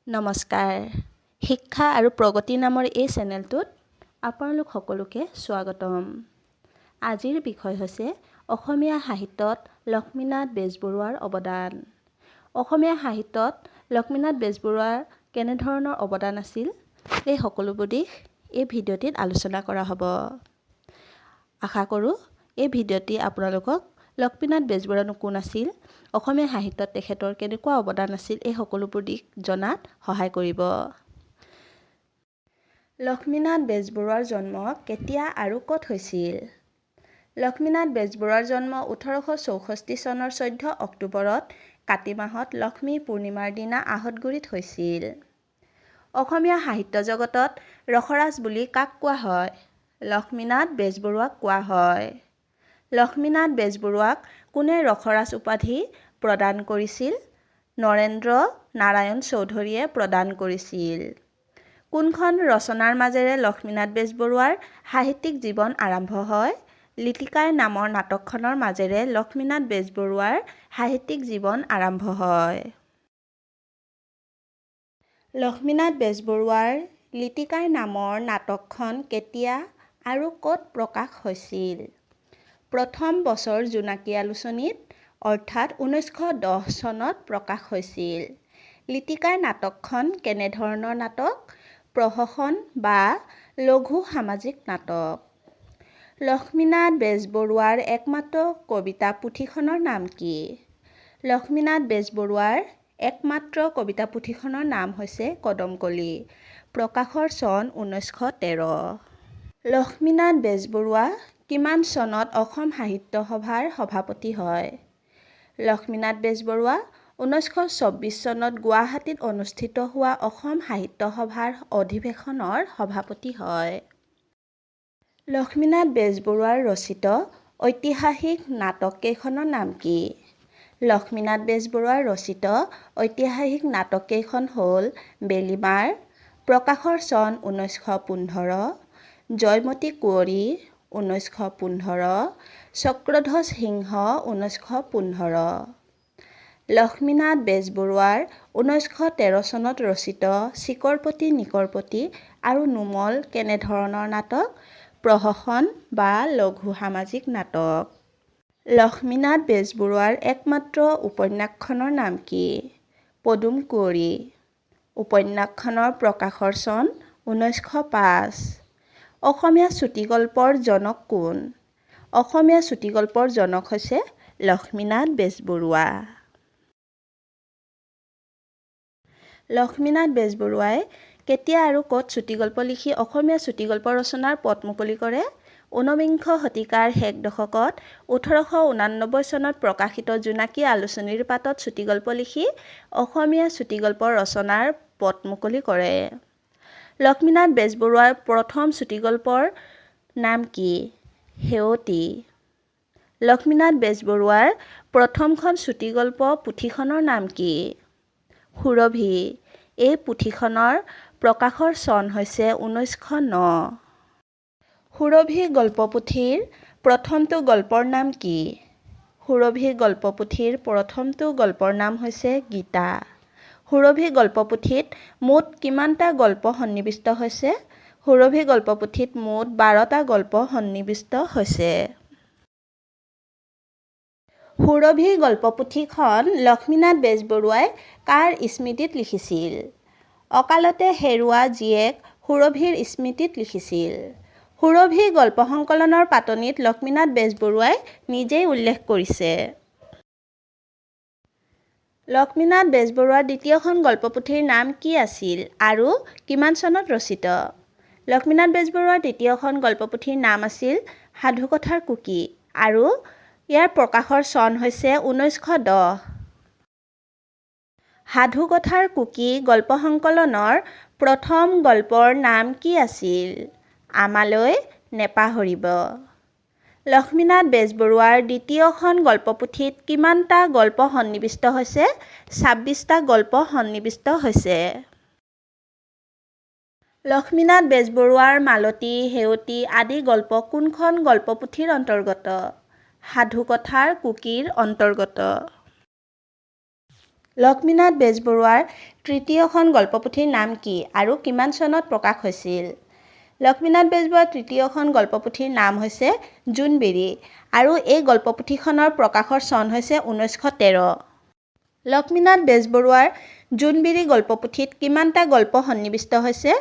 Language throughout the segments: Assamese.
নমস্কাৰ, শিক্ষা আৰু প্ৰগতি নামৰ এই চেনেলটোত আপোনালোক সকলোকে স্বাগতম। আজিৰ বিষয় হৈছে অসমীয়া সাহিত্যত লক্ষ্মীনাথ বেজবৰুৱাৰ অৱদান। অসমীয়া সাহিত্যত লক্ষ্মীনাথ বেজবৰুৱাৰ কেনেধৰণৰ অৱদান আছিল, এই সকলোবোৰ দিশ এই ভিডিঅ'টিত আলোচনা কৰা হ'ব। আশা কৰোঁ এই ভিডিঅ'টি আপোনালোকক লক্ষ্মীনাথ বেজবৰুৱানো কোন আছিল, অসমীয়া সাহিত্যত তেখেতৰ কেনেকুৱা অৱদান আছিল, এই সকলোবোৰ দিশ জনাত সহায় কৰিব। লক্ষ্মীনাথ বেজবৰুৱাৰ জন্ম কেতিয়া আৰু ক'ত হৈছিল? লক্ষ্মীনাথ বেজবৰুৱাৰ জন্ম 1864 চনৰ 14 অক্টোবৰত কাতি মাহত লক্ষ্মী পূৰ্ণিমাৰ দিনা আহঁতগুৰিত হৈছিল। অসমীয়া সাহিত্য জগতত ৰসৰাজ বুলি কাক কোৱা হয়? লক্ষ্মীনাথ বেজবৰুৱাক কোৱা হয়। লক্ষ্মীনাথ বেজবৰুৱাক কোনে ৰসৰাজ উপাধি প্ৰদান কৰিছিল? নৰেন্দ্ৰ নাৰায়ণ চৌধুৰীয়ে প্ৰদান কৰিছিল। কোনখন ৰচনাৰ মাজেৰে লক্ষ্মীনাথ বেজবৰুৱাৰ সাহিত্যিক জীৱন আৰম্ভ হয়? লিটিকাই নামৰ নাটকখনৰ মাজেৰে লক্ষ্মীনাথ বেজবৰুৱাৰ সাহিত্যিক জীৱন আৰম্ভ হয়। লক্ষ্মীনাথ বেজবৰুৱাৰ লিটিকাই নামৰ নাটকখন কেতিয়া আৰু ক'ত প্ৰকাশ হৈছিল? প্ৰথম বছৰ জোনাকী আলোচনীত, অৰ্থাৎ 1910 চনত প্ৰকাশ হৈছিল। লিটিকাই নাটকখন কেনেধৰণৰ নাটক? প্ৰহসন বা লঘু সামাজিক নাটক। লক্ষ্মীনাথ বেজবৰুৱাৰ একমাত্ৰ কবিতা পুথিখনৰ নাম কি? লক্ষ্মীনাথ বেজবৰুৱাৰ একমাত্ৰ কবিতা পুথিখনৰ নাম হৈছে কদমকলি। প্ৰকাশৰ চন 1913। লক্ষ্মীনাথ বেজবৰুৱা কিমান চনত অসম সাহিত্য সভাৰ সভাপতি হয়? লক্ষ্মীনাথ বেজবৰুৱা 1924 চনত গুৱাহাটীত অনুষ্ঠিত হোৱা অসম সাহিত্য সভাৰ অধিৱেশনৰ সভাপতি হয়। লক্ষ্মীনাথ বেজবৰুৱাৰ ৰচিত ঐতিহাসিক নাটক কেইখনৰ নাম কি? লক্ষ্মীনাথ বেজবৰুৱাৰ ৰচিত ঐতিহাসিক নাটক কেইখন হ'ল বেলিমাৰ, প্ৰকাশৰ চন 1915, জয়মতী কুঁৱৰী 1915, চক্ৰধ্বজ সিংহ 1915। লক্ষ্মীনাথ বেজবৰুৱাৰ 1913 চনত ৰচিত চিকৰপতি নিকৰপতি আৰু নোমল কেনেধৰণৰ নাটক? প্ৰহসন বা লঘু সামাজিক নাটক। লক্ষ্মীনাথ বেজবৰুৱাৰ একমাত্ৰ উপন্যাসখনৰ নাম কি? পদুম কুঁৱৰী। উপন্যাসখনৰ প্ৰকাশৰ চন 1905। অসমীয়া চুটিগল্পৰ জনক কোন? অসমীয়া চুটিগল্পৰ জনক হৈছে লক্ষ্মীনাথ বেজবৰুৱা। লক্ষ্মীনাথ বেজবৰুৱাই কেতিয়া আৰু ক'ত চুটিগল্প লিখি অসমীয়া চুটিগল্প ৰচনাৰ পথ মুকলি কৰে? ঊনবিংশ শতিকাৰ শেষ দশকত 1889 চনত প্ৰকাশিত জোনাকী আলোচনীৰ পাতত চুটিগল্প লিখি অসমীয়া চুটিগল্প ৰচনাৰ পথ মুকলি কৰে। লক্ষ্মীনাথ বেজবৰুৱাৰ প্ৰথম চুটিগল্পৰ নাম কি? সেউতী। লক্ষ্মীনাথ বেজবৰুৱাৰ প্ৰথমখন চুটিগল্প পুথিখনৰ নাম কি? সুৰভি। এই পুথিখনৰ প্ৰকাশৰ চন হৈছে 1909। সুৰভি গল্পপুথিৰ প্ৰথমটো গল্পৰ নাম কি? সুৰভি গল্পপুথিৰ প্ৰথমটো গল্পৰ নাম হৈছে গীতা। সুৰভি গল্পপুথিত মুঠ কিমানটা গল্প সন্নিৱিষ্ট হৈছে? সুৰভি গল্পপুথিত মুঠ 12টা গল্প সন্নিৱিষ্ট হৈছে। সুৰভি গল্পপুথিখন লক্ষ্মীনাথ বেজবৰুৱাই কাৰ স্মৃতিত লিখিছিল? অকালতে হেৰুৱা জীয়েক সুৰভিৰ স্মৃতিত লিখিছিল। সুৰভি গল্প সংকলনৰ পাতনিত লক্ষ্মীনাথ বেজবৰুৱাই নিজেই উল্লেখ কৰিছে। লক্ষ্মীনাথ বেজবৰুৱাৰ দ্বিতীয়খন গল্পপুথিৰ নাম কি আছিল আৰু কিমান চনত ৰচিত? লক্ষ্মীনাথ বেজবৰুৱাৰ দ্বিতীয়খন গল্পপুথিৰ নাম আছিল সাধুকথাৰ কুকি আৰু ইয়াৰ প্ৰকাশৰ চন হৈছে 1910। সাধুকথাৰ কুকি গল্প সংকলনৰ প্ৰথম গল্পৰ নাম কি আছিল? আমালৈ নেপাহৰিব। লক্ষ্মীনাথ বেজবৰুৱাৰ দ্বিতীয়খন গল্পপুথিত কিমানটা গল্প সন্নিৱিষ্ট হৈছে? 26টা গল্প সন্নিৱিষ্ট হৈছে। লক্ষ্মীনাথ বেজবৰুৱাৰ মালতী, সেউতী আদি গল্প কোনখন গল্পপুথিৰ অন্তৰ্গত? সাধুকথাৰ কুকিৰ অন্তৰ্গত। লক্ষ্মীনাথ বেজবৰুৱাৰ তৃতীয়খন গল্পপুথিৰ নাম কি আৰু কিমান চনত প্ৰকাশ হৈছিল? লক্ষ্মীনাথ বেজবৰুৱাৰ তৃতীয়খন গল্পপুথিৰ নাম হৈছে জোনবিৰি আৰু এই গল্পপুথিখনৰ প্ৰকাশৰ চন হৈছে 1913। লক্ষ্মীনাথ বেজবৰুৱাৰ জোনবিৰি গল্পপুথিত কিমানটা গল্প সন্নিৱিষ্ট হৈছে?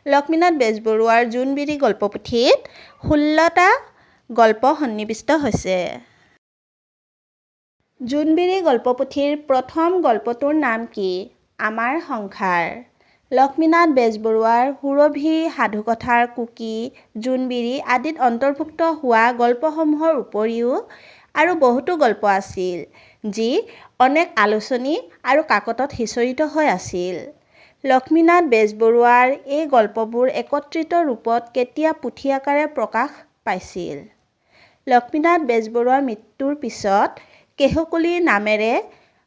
লক্ষ্মীনাথ বেজবৰুৱাৰ জোনবিৰি গল্পপুথিত 16টা গল্প সন্নিৱিষ্ট হৈছে। জোনবিৰি গল্পপুথিৰ প্ৰথম গল্পটোৰ নাম কি? আমাৰ সংসাৰ। লক্ষ্মীনাথ বেজবৰুৱাৰ সুৰভি, সাধুকথাৰ কুঁকি, জোনবিৰি আদিত অন্তৰ্ভুক্ত হোৱা গল্পসমূহৰ উপৰিও আৰু বহুতো গল্প আছিল, যি অনেক আলোচনী আৰু কাকতত সিঁচৰিত হৈ আছিল। লক্ষ্মীনাথ বেজবৰুৱাৰ এই গল্পবোৰ একত্ৰিত ৰূপত কেতিয়া পুথি আকাৰে প্ৰকাশ পাইছিল? লক্ষ্মীনাথ বেজবৰুৱাৰ মৃত্যুৰ পিছত কেহোঁকলি নামেৰে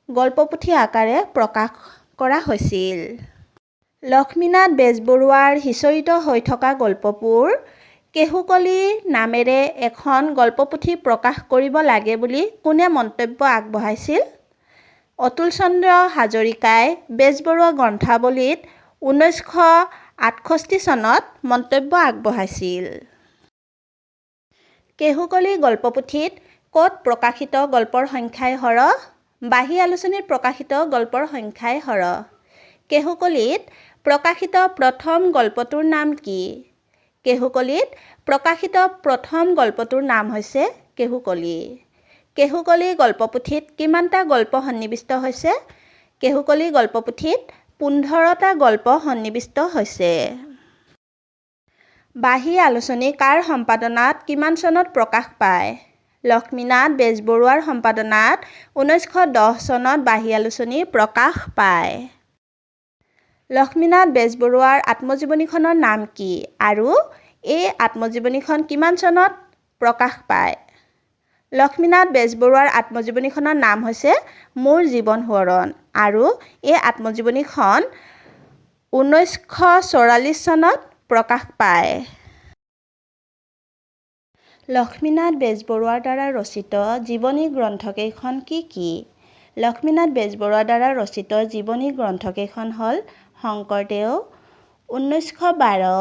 গল্পপুথি আকাৰে প্ৰকাশ কৰা হৈছিল। লক্ষ্মীনাথ বেজবৰুৱাৰ সিঁচৰিত হৈ থকা গল্পবোৰ কেহোঁকলি নামেৰে এখন গল্পপুথি প্ৰকাশ কৰিব লাগে বুলি কোনে মন্তব্য আগবঢ়াইছিল? অতুল চন্দ্ৰ হাজৰিকাই বেজবৰুৱা গ্ৰন্থাৱলীত 1968 চনত মন্তব্য আগবঢ়াইছিল। কেহোঁকলি গল্পপুথিত ক'ত প্ৰকাশিত গল্পৰ সংখ্যাই সৰহ? বাঁহী আলোচনীত প্ৰকাশিত গল্পৰ সংখ্যাই সৰহ। কেহোঁকলিত প্ৰকাশিত প্ৰথম গল্পটোৰ নাম কি? কেহোঁকলিত প্ৰকাশিত প্ৰথম গল্পটোৰ নাম হৈছে কেহোঁকলি। কেহোঁকলি গল্পপুথিত কিমানটা গল্প সন্নিৱিষ্ট হৈছে? কেহোঁকলি গল্পপুথিত 15টা গল্প সন্নিৱিষ্ট হৈছে। বাঁহী আলোচনী কাৰ সম্পাদনাত কিমান চনত প্ৰকাশ পায়? লক্ষ্মীনাথ বেজবৰুৱাৰ সম্পাদনাত 1910 চনত বাঁহী আলোচনী প্ৰকাশ পায়। লক্ষ্মীনাথ বেজবৰুৱাৰ আত্মজীৱনীখনৰ নাম কি আৰু এই আত্মজীৱনীখন কিমান চনত প্ৰকাশ পায়? লক্ষ্মীনাথ বেজবৰুৱাৰ আত্মজীৱনীখনৰ নাম হৈছে মোৰ জীৱন সোঁৱৰণ আৰু এই আত্মজীৱনীখন 1944 চনত প্ৰকাশ পায়। লক্ষ্মীনাথ বেজবৰুৱাৰ দ্বাৰা ৰচিত জীৱনী গ্ৰন্থকেইখন কি কি? লক্ষ্মীনাথ বেজবৰুৱাৰ দ্বাৰা ৰচিত জীৱনী গ্ৰন্থকেইখন হ'ল শংকৰদেৱ 1912,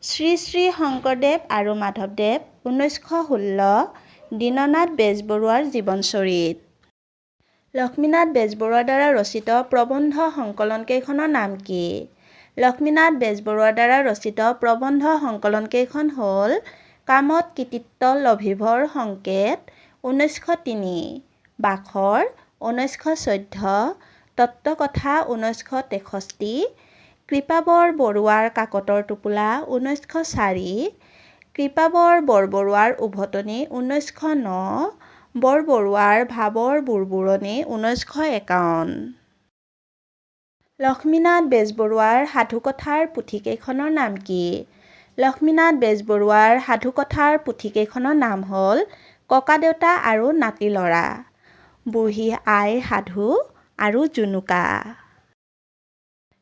শ্ৰী শ্ৰী শংকৰদেৱ আৰু মাধৱদেৱ 1916, দীননাথ বেজবৰুৱাৰ জীৱন চৰিত। লক্ষ্মীনাথ বেজবৰুৱাৰ দ্বাৰা ৰচিত প্ৰবন্ধ সংকলনকেইখনৰ নাম কি? লক্ষ্মীনাথ বেজবৰুৱাৰ দ্বাৰা ৰচিত প্ৰবন্ধ সংকলনকেইখন হ'ল কামত কৃতিত্ব লভিবৰ সংকেত 1903, বাখৰ 1914, তত্ত্বকথা 1963, কৃপাবৰ বৰুৱাৰ কাকতৰ টোপোলা 1904, কৃপাবৰ বৰবৰুৱাৰ উভতনি 1909, বৰবৰুৱাৰ ভাবৰ বুৰবুৰণি 1951। লক্ষ্মীনাথ বেজবৰুৱাৰ সাধুকথাৰ পুথিকেইখনৰ নাম কি? লক্ষ্মীনাথ বেজবৰুৱাৰ সাধুকথাৰ পুথিকেইখনৰ নাম হ'ল ককাদেউতা আৰু নাতি ল'ৰা, বুঢ়ী আইৰ সাধু আৰু জুনুকা।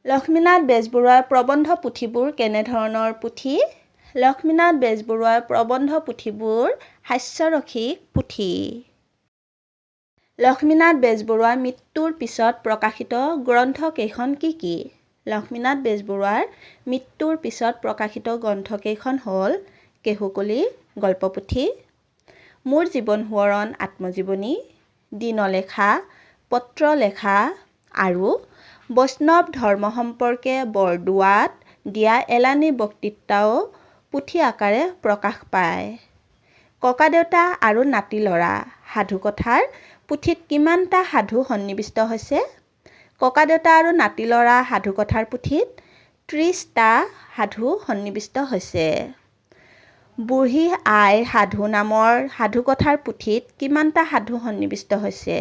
লক্ষ্মীনাথ বেজবৰুৱাৰ প্ৰবন্ধ পুথিবোৰ কেনেধৰণৰ পুথি? লক্ষ্মীনাথ বেজবৰুৱাৰ প্ৰবন্ধ পুথিবোৰ হাস্যৰসিক পুথি। লক্ষ্মীনাথ বেজবৰুৱাৰ মৃত্যুৰ পিছত প্ৰকাশিত গ্ৰন্থ কেইখন কি কি? লক্ষ্মীনাথ বেজবৰুৱাৰ মৃত্যুৰ পিছত প্ৰকাশিত গ্ৰন্থকেইখন হ'ল কেহোঁকলি গল্পপুথি, মোৰ জীৱন সোঁৱৰণ আত্মজীৱনী, দিনলেখা, পত্ৰলেখা আৰু বৈষ্ণৱ ধৰ্ম সম্পৰ্কে বৰদোৱাত দিয়া এলানি বক্তৃতাও পুথি আকাৰে প্ৰকাশ পায়। ককাদেউতা আৰু নাতি ল'ৰা সাধুকথাৰ পুথিত কিমানটা সাধু সন্নিৱিষ্ট হৈছে? ককাদেউতা আৰু নাতি ল'ৰা সাধুকথাৰ পুথিত 30টা সাধু সন্নিৱিষ্ট হৈছে। বুঢ়ী আইৰ সাধু নামৰ সাধুকথাৰ পুথিত কিমানটা সাধু সন্নিৱিষ্ট হৈছে?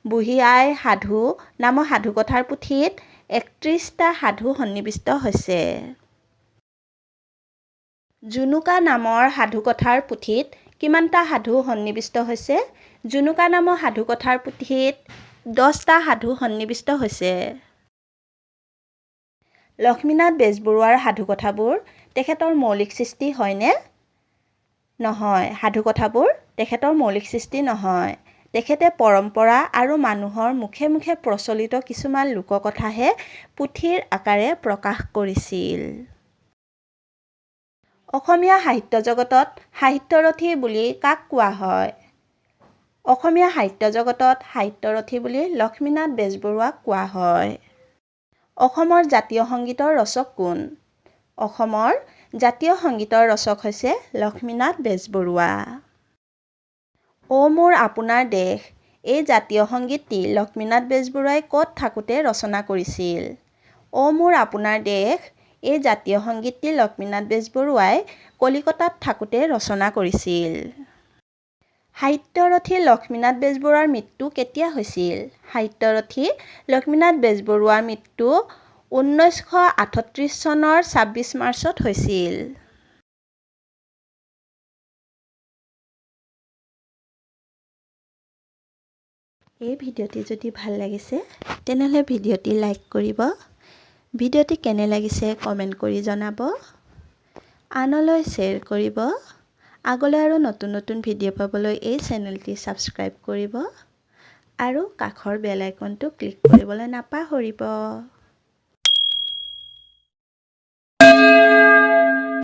বুঢ়ী আইৰ সাধু নামৰ সাধুকথাৰ পুথিত 31টা সাধু সন্নিৱিষ্ট হৈছে। জুনুকা নামৰ সাধুকথাৰ পুথিত কিমানটা সাধু সন্নিৱিষ্ট হৈছে? জুনুকা নামৰ সাধুকথাৰ পুথিত 10টা সাধু সন্নিৱিষ্ট হৈছে। লক্ষ্মীনাথ বেজবৰুৱাৰ সাধুকথাবোৰ তেখেতৰ মৌলিক সৃষ্টি হয়নে? নহয়, সাধুকথাবোৰ তেখেতৰ মৌলিক সৃষ্টি নহয়। তেখেতে পৰম্পৰা আৰু মানুহৰ মুখে মুখে প্ৰচলিত কিছুমান লোককথাহে পুথিৰ আকাৰে প্ৰকাশ কৰিছিল। অসমীয়া সাহিত্য জগতত সাহিত্যৰথী বুলি কাক কোৱা হয়? অসমীয়া সাহিত্য জগতত সাহিত্যৰথী বুলি লক্ষ্মীনাথ বেজবৰুৱাক কোৱা হয়। অসমৰ জাতীয় সংগীতৰ ৰচক কোন? অসমৰ জাতীয় সংগীতৰ ৰচক হৈছে লক্ষ্মীনাথ বেজবৰুৱা। অ মোৰ আপোনাৰ দেশ এই জাতীয় সংগীতটি লক্ষ্মীনাথ বেজবৰুৱাই ক'ত থাকোঁতে ৰচনা কৰিছিল? অ মোৰ আপোনাৰ দেশ এই জাতীয় সংগীতটি লক্ষ্মীনাথ বেজবৰুৱাই কলিকতাত থাকোঁতে ৰচনা কৰিছিল। সাহিত্যৰথী লক্ষ্মীনাথ বেজবৰুৱাৰ মৃত্যু কেতিয়া হৈছিল? সাহিত্যৰথী লক্ষ্মীনাথ বেজবৰুৱাৰ মৃত্যু 1938 চনৰ 26 মাৰ্চত হৈছিল। এই ভিডিঅ'টি যদি ভাল লাগিছে তেনেহ'লে ভিডিঅ'টি লাইক কৰিব, ভিডিঅ'টি কেনে লাগিছে কমেণ্ট কৰি জনাব, আনলৈ শ্বেয়াৰ কৰিব। আগলৈ আৰু নতুন নতুন ভিডিঅ' পাবলৈ এই চেনেলটি ছাবস্ক্ৰাইব কৰিব আৰু কাষৰ বেল আইকনটো ক্লিক কৰিবলৈ নাপাহৰিব।